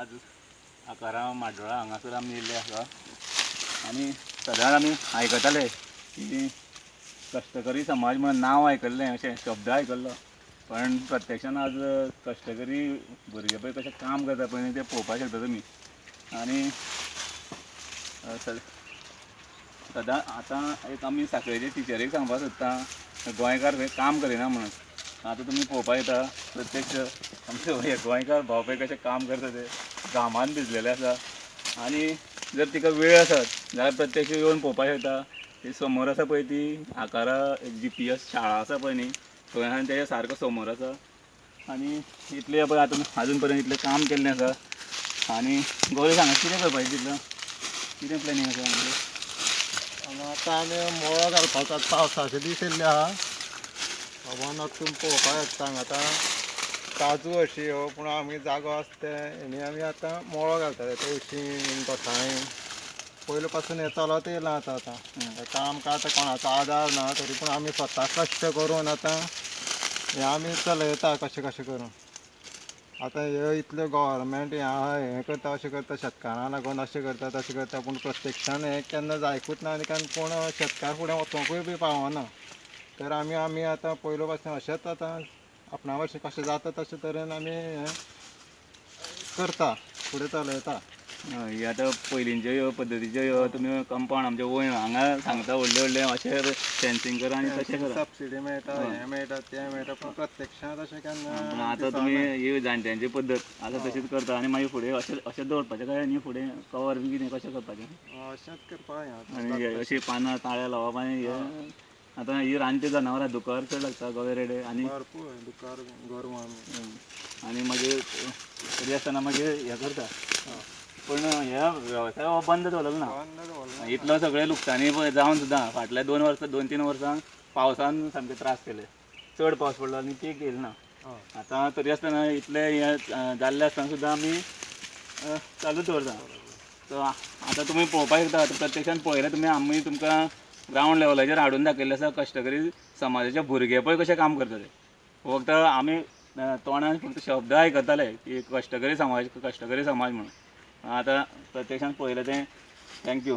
आज आकारा माड्डोळा हांगासर आमी येयल्ले आसा आनी सदांच आमी आयकताले की कश्टकरी समाज म्हणून नांव आयकल्लें, अशें शब्द आयकल्लो, पण प्रत्यक्षान आज कश्टकरी भुरगे पळय कशें काम करता पळय न्ही तें पळोवपाक शकता तुमी. आनी सदां आतां एक आमी साखळेचे टिचरीक सांगपाक सोदता, गोंयकार खंय काम करिना म्हणून. आतां तुमी पळोवपाक येता प्रत्यक्ष आमचे हे गोंयकार भाव पळय कशें काम करता ते घामान भिजलेले आसा. आनी जर तिका वेळ आसत जाल्यार प्रत्यक्ष येवन पळोवपाक शकता. ती समोर आसा पळय ती आकारा GPS शाळा आसा पळय न्ही, थंय आनी तेज्या सारको समोर आसा. आनी इतलें पळय आतां आजून पर्यंत इतलें काम केल्लें आसा. आनी गौरी सांगा कितें करपाचें तितलें, कितें प्लॅनिंग आसा आमचें? आनी आतां आमी मोळो घालपाचो, आतां पावसाचे दीस येयल्ले आहा. बाबांनो तुमी पळोवपाक शकता हांगा आतां काजू अशी ह्यो, पूण आमी जागो आसा ते हेणी आमी आतां मोळो घालताले, तवशीं घोसाळीं पयले पासून हें चलत येयलां आतां. आतां हेका आमकां आतां कोणाचो आदार ना, तरी पूण आमी स्वता कश्ट करून आतां हें आमी चलयता कशें कशें करून. आतां ह्यो इतल्यो गव्हर्मेंट हें आहा, हें करता अशें करता, शेतकारां लागून अशें करता तशें करता, पूण प्रत्यक्षान हें केन्ना जायकूच ना आनी केन्ना कोण शेतकार फुडें वचोंकूय बी पावना. तर आमी आमी आतां पयलो पासून अशेंच आतां आपणा भशेन कशें जाता तशे तरेन आमी हें करता, फुडें चलयता. ही आतां पयलींच्यो ह्यो पद्दतीच्यो ह्यो तुमी कंपावंड आमचे वयर हांगा सांगता व्हडले व्हडले अशें फेन्सिंग करा आनी तशें करा, सबसिडी मेळटा, हें मेळटा, तें मेळटा, पूण प्रत्यक्षांत अशें केन्ना पूण आतां तुमी ही जाणट्यांची पद्दत आतां तशीच करता. आनी मागीर फुडें अशें अशें दवरपाचें काय आनी फुडें कवर बी कितें कशें करपाचें? अशेंच करपा हें. आनी अशीं पानां ताळ्या लावप. आनी हे आतां ही रानटी जनावरां दुकर चड लागता, गवे रेडे आनी भरपूर दुकर गोरवां आमी. आनी मागीर तरी आसतना मागीर हें करता, पूण हे वेवसाय हो बंद दवरलो ना. बंद दवरला. इतलो सगळें लुकसाणी पळय जावन सुद्दां फाटल्या 2 वर्सां 2-3 वर्सां पावसान सामके त्रास केले, चड पावस पडलो आनी पीक येयलें ना. आतां तरी आसतना इतलें हें जाल्लें आसतना सुद्दां आमी चालूच दवरता. सो आतां तुमी पळोवपाक शकता, आतां प्रत्यक्षान पळयलें तुमी, आमी तुमकां ग्रावंड लेवलाचेर हाडून दाखयल्लें आसा कश्टकरी समाजाचे भुरगे पळय कशें काम करता ते. फक्त आमी तोंडान फक्त शब्द आयकताले की कश्टकरी समाज, कश्टकरी समाज म्हणून. आतां प्रत्यक्षान पळयलें तें. Thank you.